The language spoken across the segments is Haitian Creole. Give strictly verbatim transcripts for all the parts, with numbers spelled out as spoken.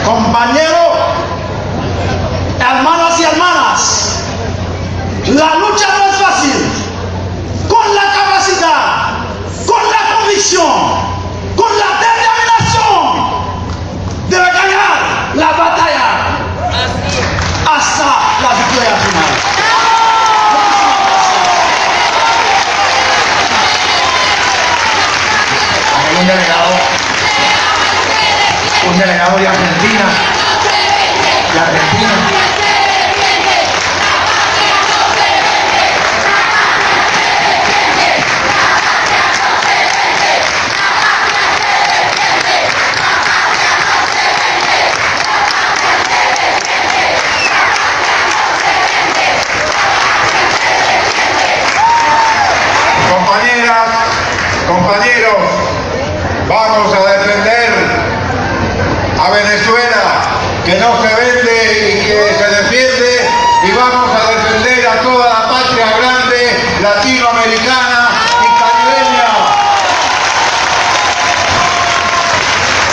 Compañeros, hermanos y hermanas, la lucha no es fácil. Con la capacidad, con la convicción, con la determinación de ganar la batalla hasta la victoria final. Aquí hay un delegado, un delegado de Argentina, de Argentina. Compañeras, compañeros, vamos a defender a Venezuela, que no se vende y que se defiende, y vamos a defender a toda la patria grande latinoamericana y caribeña.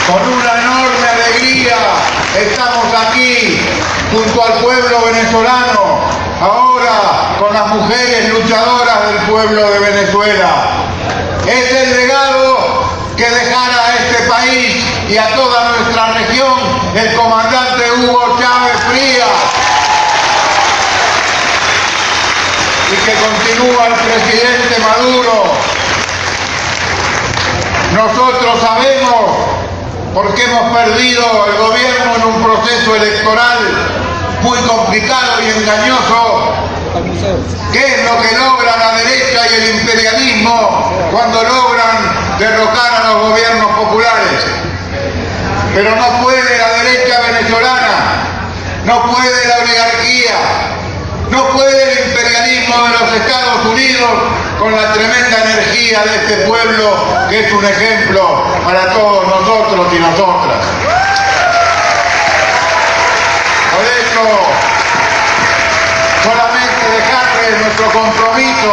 Con una enorme alegría estamos aquí junto al pueblo venezolano, ahora con las mujeres luchadoras del pueblo de Venezuela. Es el legado que dejara a este país y a toda nuestra región el comandante Hugo Chávez Frías, y que continúa el presidente Maduro. Nosotros sabemos, porque hemos perdido el gobierno en un proceso electoral muy complicado y engañoso, qué es lo que logra la derecha y el imperialismo cuando logran derrocar a los gobiernos populares. Pero no puede la derecha venezolana, no puede la oligarquía, no puede el imperialismo de los Estados Unidos con la tremenda energía de este pueblo que es un ejemplo para todos nosotros y nosotras. Por eso, solamente dejarles nuestro compromiso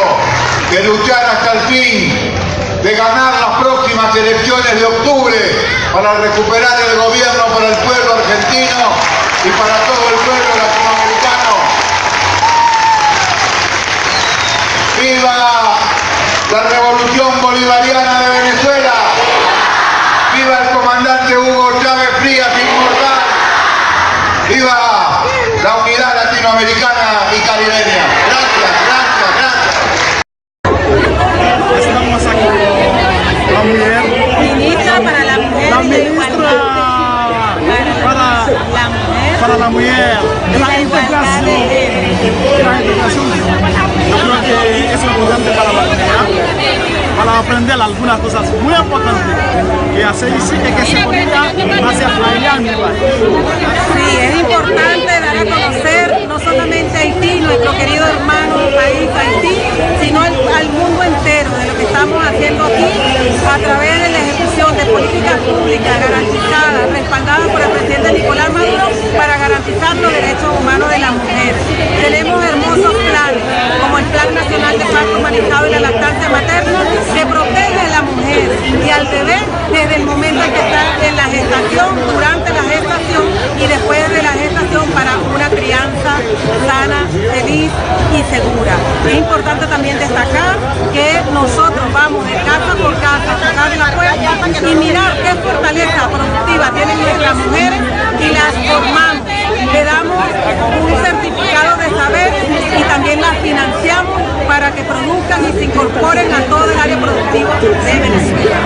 de luchar hasta el fin, de ganar las próximas elecciones de octubre para recuperar el gobierno para el pueblo argentino y para todo el pueblo latinoamericano. ¡Viva la revolución bolivariana de Venezuela! ¡Viva el comandante Hugo Chávez Frías, inmortal! ¡Viva la unidad latinoamericana y caribeña! Gracias, gracias, gracias. Estamos aquí con la mujer, ministra para la mujer y la igualdad, para la mujer, para la mujer, de la integración, de la integración. Yo creo que es importante para la comunidad, para aprender algunas cosas muy importantes que hace Isis y que se podría hacer allá en mi país. Sí, es importante dar a conocer no solamente a Haití, nuestro querido hermano país Haití, sino al, al mundo entero de lo que estamos haciendo aquí a través de la ejecución de políticas públicas garantizadas, respaldadas por el presidente Nicolás Maduro para garantizar los derechos humanos de la mujer. Tenemos hermosos planes, como el Plan Nacional de Parto Humanizado y la Lactancia Materna, que protege a la mujer y al bebé desde el momento en que está en la gestación, durante la gestación y después de la gestación para una crianza sana, feliz y segura. Es importante también destacar que nosotros vamos de casa por casa a tocar la puerta y mirar qué fortaleza productiva tienen nuestras mujeres y las formamos. Le damos un certificado de saber y también las financiamos para que produzcan y se incorporen a todo el área productiva de Venezuela.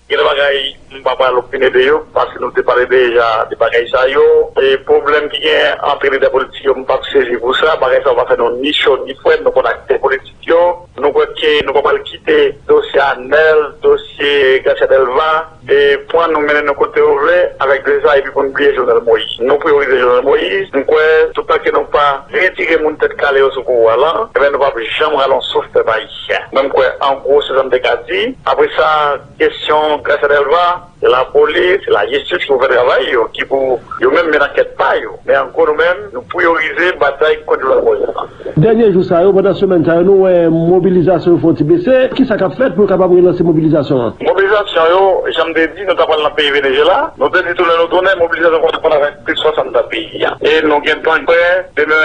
Gen de bagay m pa pral opine de yo, paske nou te pale deja de bagay sa yo. E pwoblèm ki gen ant lidè politik yo, m p ap sezi pou sa. Bagay sa yo pa fè nou ni cho ni frèt, nou konn aktè politik yo. Nou kwè ke nou pa pral kite dosye Anèl, dosye Garcia Delva, e pran nou mennen nou kote yo vle avèk deza epi pou n bliye Jovenel Moïse. Nou priyorize Jovenel Moïse. M kwè, toutan ke nou pa retire moun tèt kale yo sou pouvwa la, ebyen nou p ap janm rale yon souf pèp ayisyen. Mwen, m kwè, an gwo, se sa m te ka di. Apre sa, kesyon Gracia Delva, se lapolis, se lajistis ki pou fè travay yo, ki pou yo menm mennen ankèt pa yo. Men an gwo, nou menm, nou priyorize batay kont Jovenel Moïse la. Dènye jou sa yo, pandan semèn sa yo, nou wè mobilizasyon yo fè yon ti bese. Kisa k ap fèt pou yo kapab relanse mobilizasyon an? Mobilizasyon yo, jan m te di, nou ta pral nan peyi Venezuela. Nou te di tou lè nou tounen, mobilizasyon konn ap avèk plis swasant nan peyi a. E nou gen tan prè, demen,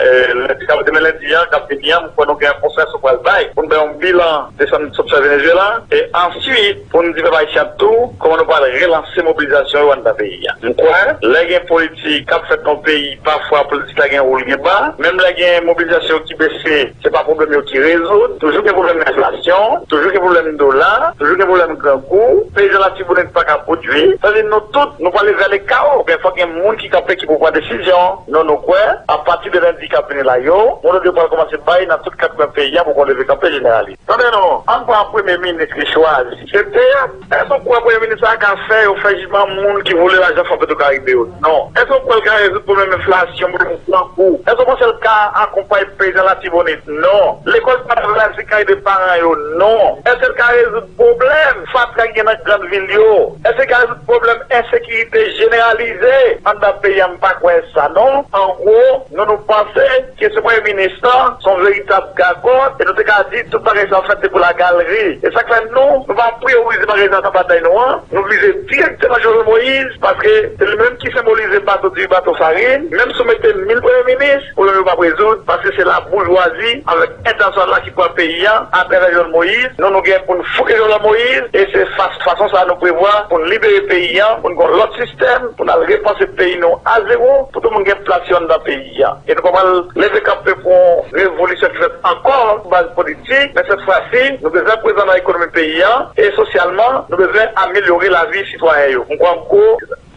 eh, lendi, demen lendi an, k ap vini an, m kwè nou gen yon konsèy nou pral bay pou n bay yon bilan de sa n sot fè Venezuela. E answit, pou n di pèp ayisyen tou, kòman nou pral relanse mobilizasyon yo anndan peyi a. M kwè, lè gen politik k ap fèt nan yon peyi, pafwa politik la gen wo, l gen ba. Menm lè gen mobilizasyon ki bese, se pa pwoblèm yo ki rezoud. Toujou gen pwoblèm enflasyon, toujou gen pwoblèm dola, toujou gen pwoblèm grangou. Peyizan Latibonit pa ka pwodui. Sa vle di nou tout, nou pral leve ale kawo. Men fòk gen moun ki kanpe ki pou pran desizyon. Non, nou kwè, apati de lendi k ap vini la yo, mot dòd yo pral kòmanse bay nan tout kat kwen peyi a pou gen yon leve kanpe jeneralis. Tande non, ann pran premye minis ki chwazi. Se teyat. Èske w kwè premye minis sa a ka fè yo fè jijman moun ki vole lajan Fon Petwokaribe yo? Non. Èske w kwè l ka rezoud pwoblèm enflasyon, pwoblèm grangou? Èske w panse l ka akonpay peyizan Latibonit? Non. Lekòl pa travay se kay de paran yo? Non. Èske l ka rezoud pwoblèm fatra ki gen nan grann vil yo? Èske l ka rezoud pwoblèm ensekirite jeneralize anndan peyi a? M pa kwè sa, non. An gwo, nou, nou panse ke se premye minis lan, se yon veritab gagòt, e nou te ka di tout bagay sa yo fèt se pou lagalri. E sa k fè nou, nou pa priyorize bagay sa nan batay nou an. Nou vize dirèkteman Jovenel Moïse, paske se li menm ki senbolize bato diri, bato farin. Menm si w mete mil premye minis, pwoblèm yo p ap rezoud, paske se laboujwazi avèk entènasyonal la ki pran peyi a atravè Jovenel Moïse. Nou, nou gen pou n fouke Jovenel Moïse, e se fa-, fason sa a nou prevwa pou n libere peyi a, pou n gen yon lòt sistèm, pou n al repanse peyi nou a zewo, pou tout moun gen plas yo anndan peyi a. E nou pa pral leve kanpe pou yon revolisyon ki fèt ankò sou baz politik, men sèt fwa si, nou bezwen prezan nan ekonomi peyi a, e sosyalman, nou bezwen amelyore lavi sitwayen yo. M kwè an gwo,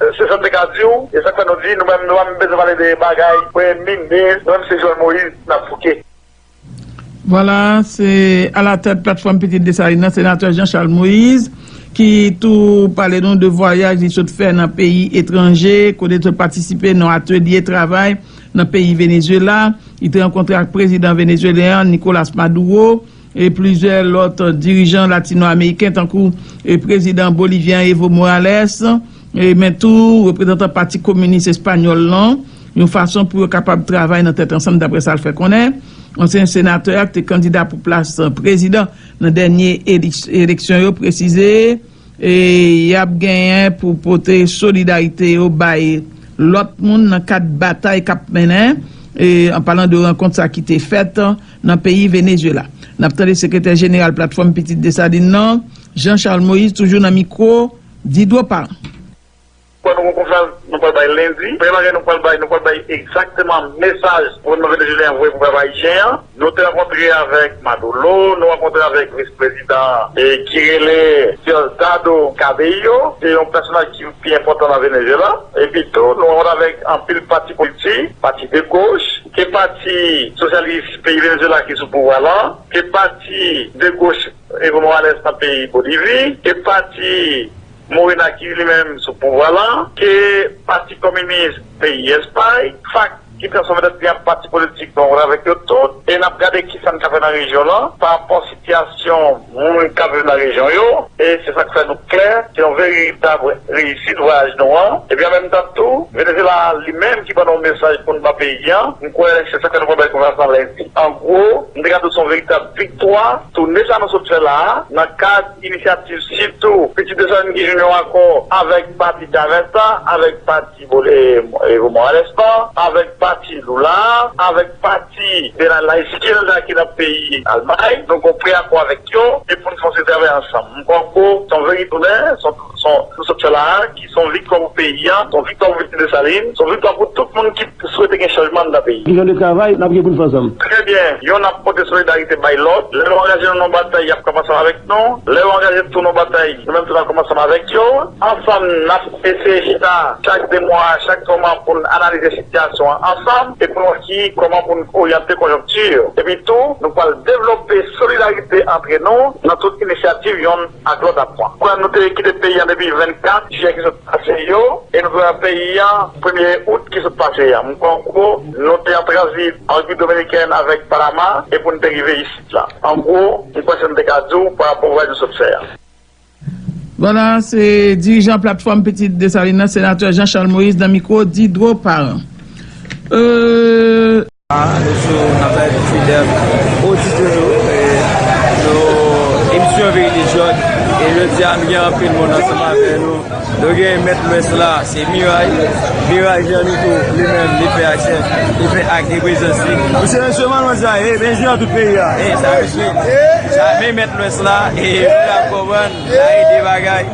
se sa m te ka di w, e sa k fè nou di, nou menm, nou pa menm bezwen pale de bagay, premye minis, nou menm se Jovenel Moïse n ap fouke. Vwala, se alatèt Platfòm Pitit Desalin nan, senatè Jean Charles Moïse, ki tou pale nou de vwayaj li sot fè nan peyi etranje, kote l sot patisipe nan atelye travay nan peyi Venezuela. Li te rankontre ak prezidan venezuelyen an, Nicolas Maduro, e plizyè lòt dirijan latino-ameriken, tankou, e prezidan bolivyen Evo Morales, e men tou reprezantan Pati Kominis Espanyòl lan, yon fason pou yo kapab travay nan tèt ansanm, daprè sa l fè konnen. Ansyen senatè a, ki te kandida pou plas prezidan nan dènye elik-, eleksyon yo, presize, e y ap genyen pou pote solidarite yo bay lòt moun nan kad batay k ap mennen, e an palan de rankont sa ki te fèt nan peyi Venezuela. N ap tande sekretè jeneral Platfòm Pitit Desalin nan, Jean Charles Moïse, toujou nan mikwo Didro Parent. Kwè nou gen konferans nou pral bay lendi. Premye bagay nou pral bay, nou pral bay egzakteman mesaj gouvènman venezuelyen an voye pou pèp ayisyen an. Nou te rankontre avèk Maduro, nou rankontre avèk vis prezidan, e, ki rele Diosdado Cabello, se yon pèsonaj ki pi enpòtan nan Venezuela. Epi tou, nou rankontre avèk anpil pati politik, pati de goch, ke pati sosyalis peyi Venezuela ki sou pouvwa la, ke pati de goch Evo Morales nan peyi Bolivi, ke pati Morena ki li menm sou pouvwa la, ke pati kominis peyi Espay, fak ki transfòme tèt li an pati politik, nou rankontre avèk yo tout, e n ap gade kisa n ka fè nan rejyon lan, pa rapò sitiyasyon moun k ap viv nan rejyon yo, e se sa k fè nou klè, se yon veritab reyisit vwayaj nou an, epi an menm tan tou, Venezuela li menm ki ban nou yon mesaj pou n ba peyi an, m kwè se sa k fè nou pral bay konferans lan lendi. An gwo, m te ka di w se yon veritab viktwa, toune sa nou sot fè la a, nan kad inisyativ sitou Pitit Desalin ki jwenn yon akò avèk pati Chavez la, avèk pati Bole-, Evo Morales la, avèk pati Lula, avèk pati de la, la Izquierda ki nan peyi Almay. Nou gon preyakò avèk yo, e pou n fè yon seri travay ansanm. M kwè ankò, se yon veri tounen, se yon, se yon, nou sot fè la a, ki se yon viktwa pou peyi an, se yon viktwa pou Pitit Desalin, se yon viktwa pou tout moun ki swete gen chanjman anndan peyi. Ki jan de travay n ap gen pou n fè ansanm? Trè byen. Youn ap pote solidarite bay lòt. Lè yo angaje nou nan batay, y ap kanpe ansanm avèk nou. Lè yo angaje tou nan batay, nou menm tou n ap kanpe ansanm avèk yo. Ansanm, n ap eseye chita chak de mwa, chak twa mwa pou n analize sitiyasyon an ansanm e pou n wè ki, kòman pou n oryante konjonkti. Epi tou, nou pral devlope solidarite antre nou nan tout inisyativ youn ak lòt ap pran. Kwè nou te kite peyi a Depi vennkat jiyè ki sot pase yo, e nou te nan peyi a premye out ki sot pase a. M kwè an gwo, nou te an tranzit an Repiblik Dominikèn avèk Panama, e pou n te rive isit la. An gwo, m kwè se m te ka di w pa rapò vwayaj nou sot fè a. Vwala, se dirijan Platfòm Pitit Desalin nan, Senatè Jean Charles Moïse, nan mikwo Didro Parent. Euh, Nou sou, n ap bay fidèl oditè nou, e, nou, emisyon Verite Jòd, e jodi a, nou gen anpil moun ansanm avè nou. Nou gen Mèt Lwès la, se Miray. Miray Jean Mito, li menm, li fè ak, li fè ak de prezans li. Mesye, mesye, manman sa, e, men junior tout peyi a. E, sa, mesye. Sa, men Mèt Lwès la, e, nou ka konprann, la e de bagay.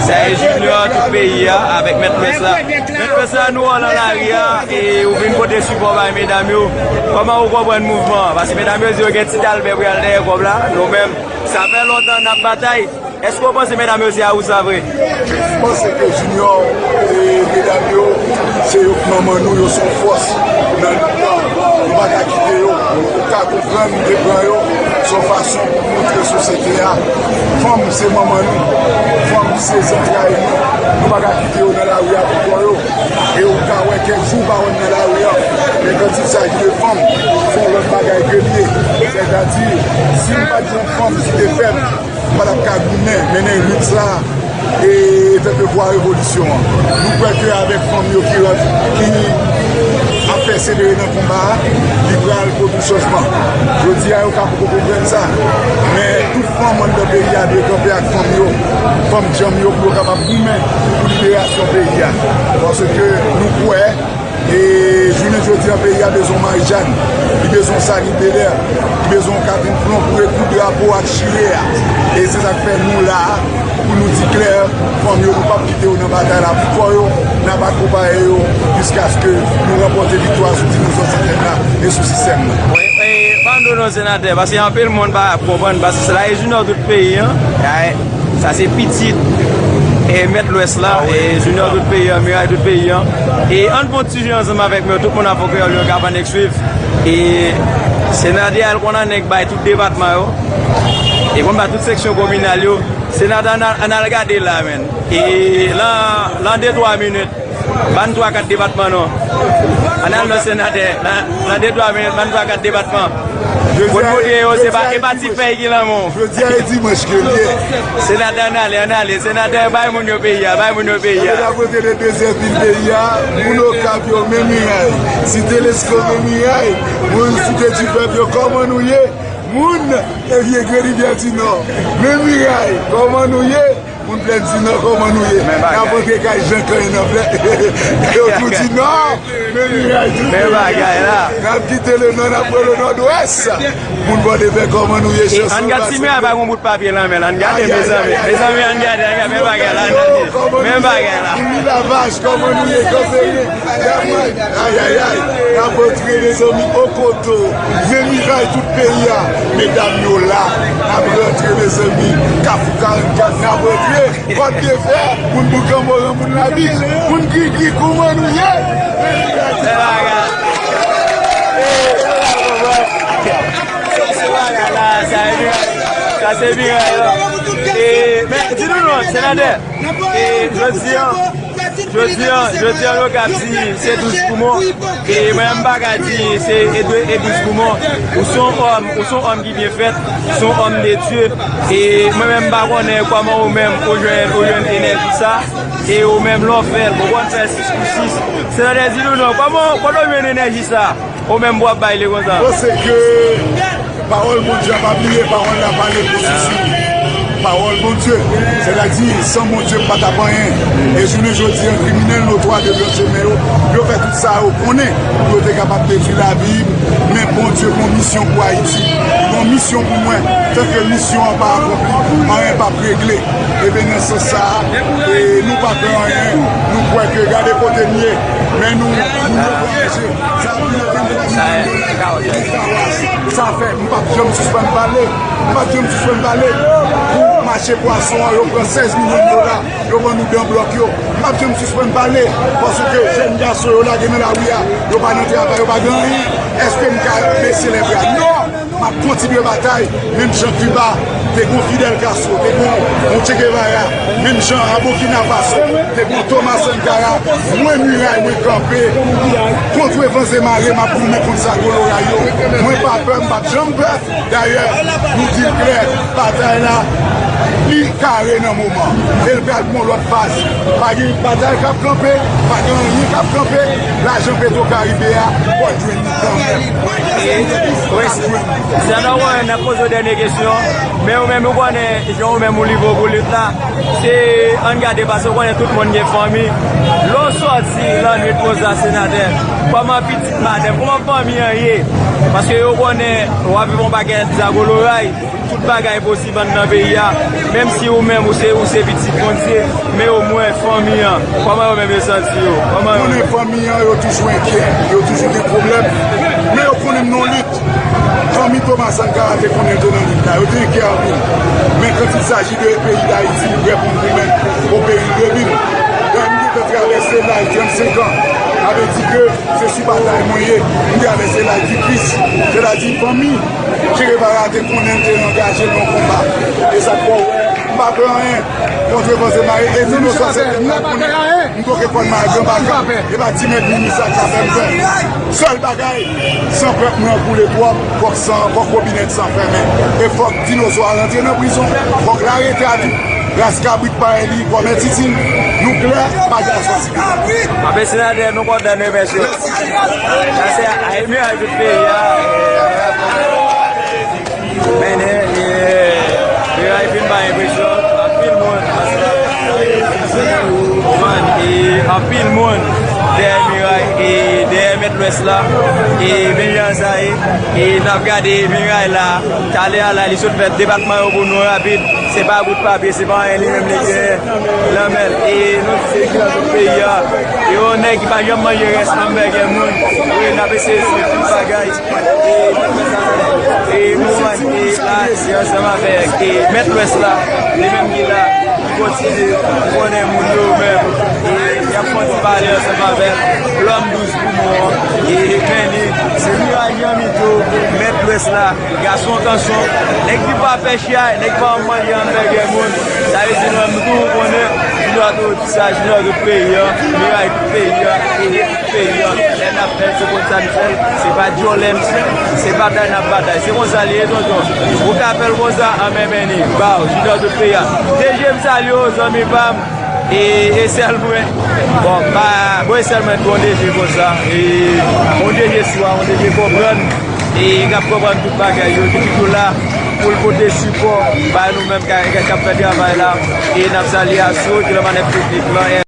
Sa e junior tout peyi a, avèk Mèt Lwès la. Mèt Lwès la, nou wè w nan lari a, e ou vin pote sipò bay medam yo. Kòman ou konprann mouvman an? Paske medam yo di yo gen Ti Albè pral dèyè kòb la, nou menm, sa fè lontan n ap batay. Èske w panse medam yo se a ou sa vre? M panse ke Junior e medam yo, se yo k manman nou, yo se yon fòs nan lit lan. Nou pa ka kite yo. Ou ka konprann, m te pran yo, se yon fason pou montre sosyete a. Fanm se manman nou, fanm se zantray nou. Nou pa ka kite yo nan lari a pou kò yo. E ou ka wè kèk jou ou pa wè m nan lari a. Men kantite sa ki de fanm, se yon lòt bagay ke l ye. Sètadi, si m pa t gen yon fanm ki te fè m, m pa t ap ka goumen, mennen lit sa a, e tanke vwa revolisyon an. Nou kwè ke avèk fanm yo ki ran-, ki ap pèsevere nan konba a, li pral pwodui chanjman. Jodi a, yo ka poko konprann sa, men tout fanm anndan peyi a dwe kanpe ak fanm yo, fanm djanm yo, pou yo kapab goumen pou liberasyon peyi a. Paske nou kwè E jounen jodi a, peyi a bezwen Marijàn, li bezwen Saline Belair, li bezwen Catherine Flon pou rekoud drapo ak chire a. E se sa k fè nou la a, pou nou di klè, fanm yo, nou p ap kite yo nan batay la pou kò yo, n ap akonpaye yo jiskaske nou ranpòte viktwa sou ti nou sòsantèn la e sou sistèm nan. Wi, e, pa m di w non, senatè, paske anpil moun pa konprann, paske se la e junior tout peyi an. Sa se pitit, e, Mèt Lwès la, e, Junior tout peyi an, Miray tout peyi an. E ann fè yon ti jwe ansanm avèk mwen, tout moun ap fè kreyòl yo, Gavan Nèg Swift. E senatè a, l konn annik bay tout depatman yo. E konn bay tout seksyon kominal yo. Senatè, ann al, ann al gade la, menn. E lan, lan de twa minit, ban n twa kat depatman non. Ann al non senatè. Nan, nan de twa minit, ban n twa kat depatman. Pou n montre yo, se pa, e pa ti fèy ki nan men w. Jodi a e dimanch ke l ye. Senatè, ann ale, ann ale. Senatè, bay moun yo peyi a, bay moun yo peyi a. N ap pote le dezyèm vil peyi a, moun Okap yo, men Miray. Site Lesko, men Miray. Moun Site Dipèp yo, kòman nou ye? Moun, e, vye Gran Rivyè di Nò, men Miray, kòman nou ye? Moun Plèn di Nò, kòman nou ye? N ap antre kay Jan Kanyen nan Plèn. Yo tou di Nò, men Miray tou. Men bagay la. N ap kite le Nò, n ap pran le Nòdwès. Moun Pòdepè, kòman nou ye? Chans. Ann gade si Miray pa gon bout papye nan men l. Ann gade, mezanmi. Mezanmi, ann gade, ann gade. Men bagay la, ann gade. Men bagay la. Moun Milavaj, kòman nou ye? Kanperen. Ayayay, n ap antre, mezanmi, Okoto, men Miray tout peyi a. Medam yo la, n ap rantre, mezanmi, Kafou karannkat, n ap rantre, Kòt de Fè, moun Boukan Moran, moun Labich, moun Gigri, kòman nou ye? Sa se Miray la. E, men, di nou non, senatè. E, jodi a, Jodi a, jodi a, yo ka di se Douz Poumon. E mwen, m pa ka di se Edou-, e Douz Poumon. Ou se yon òm, ou se yon òm ki byen fèt, ou se yon òm de Dye. E mwen menm, m pa konnen kòman ou menm, ou jwenn, ou jwenn enèji sa. E ou menm, lè w fè l, bon, w konn fè sis pou sis. Senatè di nou non, kòman, kote w jwenn enèji sa? Ou menm pou w ap bay li konsa. Bon, se ke pawòl Bondye a, pa bliye, pawòl la pale pou sou sou pawòl Bondye. Sètadi, san Bondye, m pa t ap anyen. E jounen jodi a, kriminèl notwa de blan chemen yo, yo fè tout sa yo konnen pou yo te kapab detwi lavi m. Men Bondye gon misyon pou Ayiti. Li gon misyon pou mwen. Tanke misyon an pa akonpli, anyen p ap regle. Ebyen, nan sans sa a, e nou pa pè anyen. Nou kwè ke gade kote n ye. Men nou, nou angaje. Sa ap rive vennde milyon dola. Sa fè, m p ap janm sispann pale. M p ap janm sispann pale. Pou mache pwason an, yo pran sèz milyon dola. Yo ban nou dan blòk yo. M p ap janm sispann pale. Paske jèn gason yo lage nan lari a, yo pa nan travay, yo pa gen anyen. Èske m ka bese lè bra? Non! M ap kontinye batay, menm jan Kiba, Te gon Fidel Castro, te gon, gon Che Guevara, menm jan an Burkina Faso, te gon Thomas Sankara. Mwen, Miray, mwen kanpe kont van e mare, m ap goumen kont zago loray yo. Mwen pa pè, m p ap janm pè. Dayè, nou di l klè, batay la, li kare nan moman. E l pral pran lòt faz. Pa gen batay k ap kanpe, pa gen anyen k ap kanpe. Lajan Petro Caribe a, w ap jwenn li kanmenm. Wi. Sènò, n ap poze w dènye kesyon. Men ou menm, ou konnen, jan ou menm ou rive w pou lit la, se, ann gade, paske ou konnen tout moun gen fanmi. Lè w sòti lannwit konsa, senatè, kòman pitit madanm, kòman fanmi an ye? Paske yo konnen w ap viv yon pakèt zago loray, tout bagay posib anndan peyi a. Menm si ou menm ou se, ou se pitit Bondye, men omwen fanmi an, kòman yo menm yo santi yo? Kòman yo... Konnen fanmi an, yo toujou enkyè, yo toujou gen pwoblèm, men yo konnen m nan lit. Fanmi Thomas Sankara te konnen l te nan lit la, yo te enkyè anpil. Men quand il s'agit de peyi Dayiti, m prè pou m goumen au péril de vie m. Lè m gentan travèse laj trannsenk an, sa vle di ke se sou batay mwen ye. M travèse laj di Kris, sètadi fanmi Che Guevara te konnen l te angaje nan konba. E sa k fè w wè, m pa pè anyen. Kontre van e mare, e di nou sa se pèp la konnen. M twoke kòn mwen ak gran baka. E pa ti nèg mimi sa k ka fè m pè. Sèl bagay, san pèp mwen an koule twòp, fòk san, fòk wobinèt san fèmen. E fòk dinozwa rantre nan prizon. Fòk l arete avèk ras kabrit parèy li, kòmè titin. Nou klè, pa gen sòsi. Anben, senatè, nou kontan, nou remèsye w. Sa se a, a, miray tout peyi a. Mennen, e, miray fin bay enpresyon anpil moun, paske, man, e, anpil moun dèyè miray, e, dèyè Mèt Lwès la, e, men jan sa ye, e, n ap gade miray la, talè a la, li sot fè debakman yo pou nou rapid, se pa bout papye, se pa anyen li menm li genyen nan men l, e, nou di se ki nan tout peyi a, e, yon nèg ki pa janm manje rès anbègè moun, wi, n ap eseye swiv tout bagay. E, e, nou wè, e, la, se ansanm avèk, e, Mèt Lwès la, li menm ki la, ki kontinye, ki konnen moun yo menm, e, y ap fè ti pale ansanm avèk lòm douz poumon an, e, men li, se Miray Jean Mito, Mèt Lwès la, gason kanson, nèg ki pa pè chay, nèg ki pa manje anbègè moun, sa vle di nou menm tou, nou konnen, nou tou Sa junior tout peyi an, miray tout peyi an, ede tout peyi an. Lè n ap fè l, se konn sa n fè l, se pa dyòlè n fè, se batay n ap batay. Se konsa li ye, tonton. Ou ka fè l konsa, anben, men li, baw, junior tout peyi an. D J m salye w, zanmi pa m, e, e sèl mwen. Bon, pa, bon, e sèl mwen, bon D J konsa. E, bon D J swa, bon D J konprann, e, k ap konprann tout bagay yo, ki toujou la pou l pote sipò ba nou menm k ap fè travay la. E n ap salye Aso, ki nan manèv teknik lan.